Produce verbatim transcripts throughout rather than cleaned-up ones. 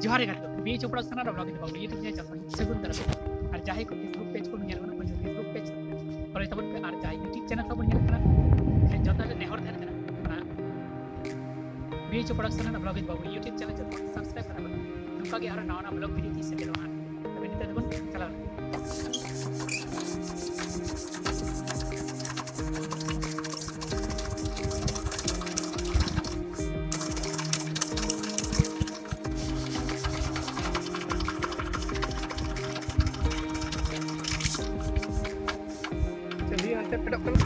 ᱡᱚᱦᱟᱨ ᱜᱮ ᱜᱟᱛᱮ ᱠᱚ, ᱵᱤ ᱮᱭᱤᱪ ᱳ ᱯᱨᱚᱰᱟᱠᱥᱚᱱ ᱟᱨ ᱵᱞᱚᱜ ᱤᱫᱤ ᱵᱟᱵᱩ YouTube ᱪᱮᱱᱮᱞ ᱡᱚᱛᱚ ᱥᱟᱹᱜᱩᱱ ᱫᱟᱨᱟᱢ᱾ ᱟᱨ ᱡᱟᱦᱟᱸᱭ ᱠᱚ Facebook ᱯᱮᱡᱽ ᱠᱷᱚᱱ ᱧᱮᱞ ᱠᱟᱱᱟ, ᱩᱱᱠᱩ Facebook ᱯᱮᱡᱽ ᱯᱷᱚᱞᱳᱭ ᱛᱟᱵᱚᱱ ᱯᱮ᱾ ᱟᱨ ᱡᱟᱦᱟᱸᱭ YouTube ᱪᱮᱱᱮᱞ ᱠᱷᱚᱱ ᱵᱚᱱ ᱧᱮᱞ ᱠᱟᱱᱟ, ᱡᱚᱛᱚ ᱞᱮ ᱱᱮᱦᱚᱨ ᱛᱟᱦᱮᱱ ᱠᱟᱱᱟ, ᱚᱱᱟ ᱵᱤ ᱮᱭᱤᱪ ᱳ ᱯᱨᱚᱰᱟᱠᱥᱚᱱ ᱟᱨ ᱵᱞᱚᱜ ᱤᱫᱤ ᱵᱟᱵᱩ YouTube ᱪᱮᱱᱮᱞ ᱡᱚᱛᱚ ᱥᱟᱵᱥᱠᱨᱟᱭᱤᱵ ᱠᱟᱛᱟ ᱵᱚᱱ᱾ ᱱᱚᱝᱠᱟ ᱜᱮ ᱟᱨᱚ ᱱᱟᱣᱟ ᱱᱟᱣᱟ ᱵᱞᱚᱜ ᱵᱷᱤᱰᱤᱭᱳ ᱛᱤᱥ ᱥᱮᱴᱮᱨᱚᱜᱼᱟ᱾ ᱛᱚᱵᱮ ᱱᱤᱛᱚᱜ ᱫᱚᱵᱚᱱ ᱪᱟᱞᱟᱣ ᱞᱮᱱ ᱜᱮ᱾ ᱪᱟᱹᱵᱤ ᱦᱟᱱᱛᱮ ᱯᱷᱮᱰᱚᱜ ᱠᱟᱱᱟ᱾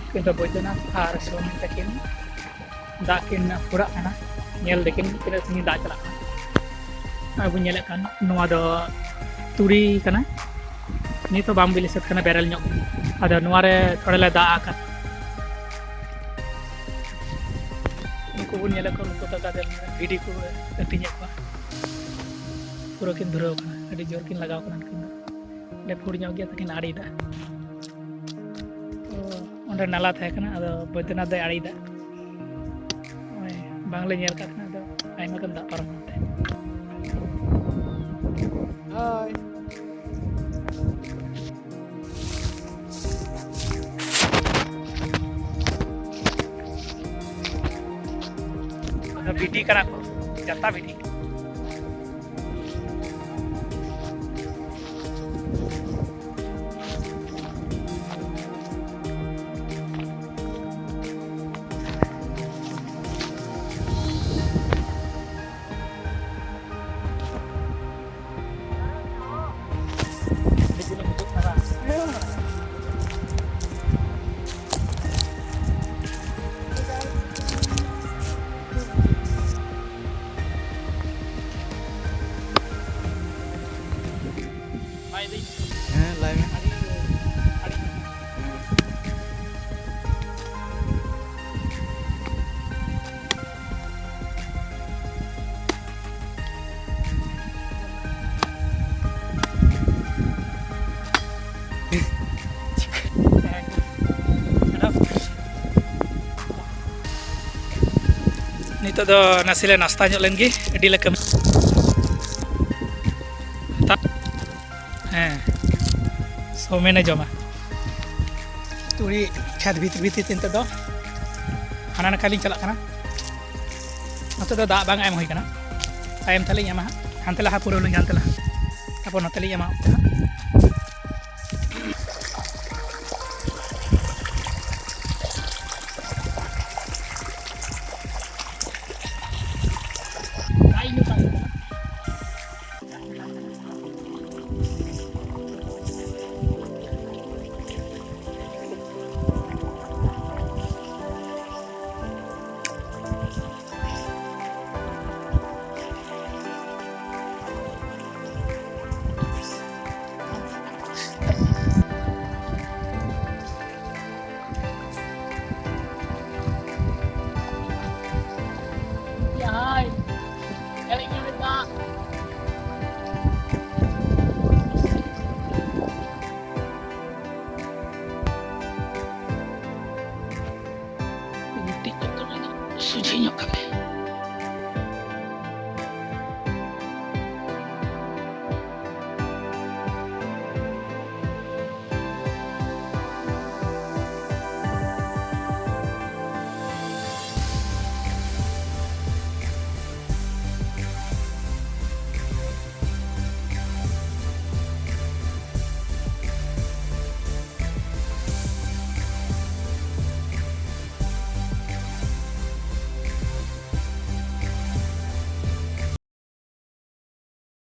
ᱩᱱᱠᱤᱱ ᱫᱚ ᱵᱳᱭᱫᱚᱱᱟᱛᱷ ᱟᱨ ᱥᱳᱢᱤ ᱛᱟᱹᱠᱤᱱ ᱫᱟᱜ ᱠᱤᱱ ᱯᱷᱩᱲᱟᱜ ᱠᱟᱱᱟ᱾ ᱧᱮᱞ ᱫᱟᱹᱠᱤᱱ ᱛᱤᱱᱟᱹᱜ ᱥᱟᱺᱜᱤᱧ ᱫᱟᱜ ᱪᱟᱞᱟᱜ ᱠᱟᱱᱟ᱾ ᱱᱚᱜᱼᱚᱭ ᱵᱚᱱ ᱧᱮᱞᱮᱫ ᱠᱟᱱ, ᱱᱚᱣᱟ ᱫᱚ ᱛᱩᱲᱤ ᱠᱟᱱᱟ᱾ ᱱᱤᱛ ᱦᱚᱸ ᱵᱟᱝ ᱵᱤᱞᱤ ᱥᱟᱹᱛ ᱠᱟᱱᱟ, ᱵᱮᱨᱮᱞ ᱧᱚᱜ ᱜᱮ᱾ ᱟᱫᱚ ᱱᱚᱣᱟ ᱨᱮ ᱛᱷᱚᱲᱟ ᱞᱮ ᱫᱟᱜ ᱟᱠᱟᱫ᱾ ᱱᱩᱠᱩ ᱵᱚᱱ ᱧᱮᱞᱮᱫ ᱠᱚᱣᱟ, ᱱᱩᱠᱩ ᱫᱚ ᱜᱟᱫᱮᱞ ᱵᱷᱤᱰᱤ ᱠᱚ ᱟᱹᱛᱤᱧᱮᱫ ᱠᱚᱣᱟ᱾ ᱯᱩᱨᱟᱹ ᱠᱤᱱ ᱫᱷᱩᱨᱟᱹᱣ ᱠᱟᱱᱟ, ᱟᱹᱰᱤ ᱡᱳᱨ ᱠᱤᱱ ᱞᱟᱜᱟᱣ ᱠᱟᱱᱟ ᱱᱩᱠᱤᱱ ᱫᱚ᱾ ᱚᱸᱰᱮ ᱯᱷᱩᱲ ᱧᱚᱜ ᱜᱮᱭᱟ, ᱛᱟᱹᱠᱤᱱ ᱟᱲᱮᱭᱮᱫᱟ᱾ ᱛᱚ, ᱚᱸᱰᱮ ᱱᱟᱞᱟ ᱛᱟᱦᱮᱸ ᱠᱟᱱᱟ, ᱟᱫᱚ ᱵᱳᱭᱫᱚᱱᱟᱛᱷ ᱫᱚᱭ ᱟᱲᱮᱭᱮᱫᱟ᱾ ᱱᱚᱜᱼᱚᱭ, ᱵᱟᱝᱞᱮ ᱧᱮᱞ ᱠᱟᱜ ᱛᱟᱦᱮᱱᱟ, ᱟᱫᱚ ᱟᱭᱢᱟ ᱜᱟᱱ ᱫᱟᱜ ᱯᱟᱨᱚᱢ ᱠᱟᱱ ᱛᱟᱦᱮᱸᱫ᱾ ᱦᱳᱭ᱾ ᱟᱫᱚ ᱵᱷᱤᱰᱤ ᱠᱟᱱᱟ ᱠᱚ, ᱡᱟᱛᱟ ᱵᱷᱤᱰᱤ᱾ ᱦᱮᱸ, ᱞᱟᱭ ᱢᱮ᱾ ᱱᱤᱛᱚᱜ ᱫᱚ ᱱᱟᱥᱮ ᱞᱮ ᱱᱟᱥᱛᱟ ᱧᱚᱜ ᱞᱮᱱ ᱜᱮ, ᱟᱹᱰᱤ ᱞᱮ ᱠᱟᱹᱢᱤ᱾ ᱦᱮᱸ, ᱥᱳᱢᱮᱱᱮ ᱡᱚᱢᱟ᱾ ᱛᱩᱲᱤ ᱠᱷᱮᱛ ᱵᱷᱤᱛᱤᱨ ᱵᱷᱤᱛᱤᱨ ᱛᱮ ᱱᱤᱛᱚᱜ ᱫᱚ ᱦᱟᱱᱟ ᱱᱟᱠᱷᱟ ᱞᱤᱧ ᱪᱟᱞᱟᱜ ᱠᱟᱱᱟ᱾ ᱱᱚᱛᱮ ᱫᱚ ᱫᱟᱜ ᱵᱟᱝ ᱮᱢ ᱦᱩᱭ ᱠᱟᱱᱟ, ᱛᱟᱭᱚᱢ ᱛᱮᱞᱤᱧ ᱮᱢᱟ ᱦᱟᱸᱜ᱾ ᱦᱟᱱᱛᱮ ᱞᱟᱦᱟ ᱯᱩᱨᱟᱹᱣ ᱞᱮᱱ ᱜᱮ, ᱦᱟᱱᱛᱮ ᱞᱟᱦᱟ, ᱛᱟᱨᱯᱚᱨ ᱱᱚᱛᱮ ᱞᱤᱧ ᱮᱢᱟ ᱦᱟᱸᱜ᱾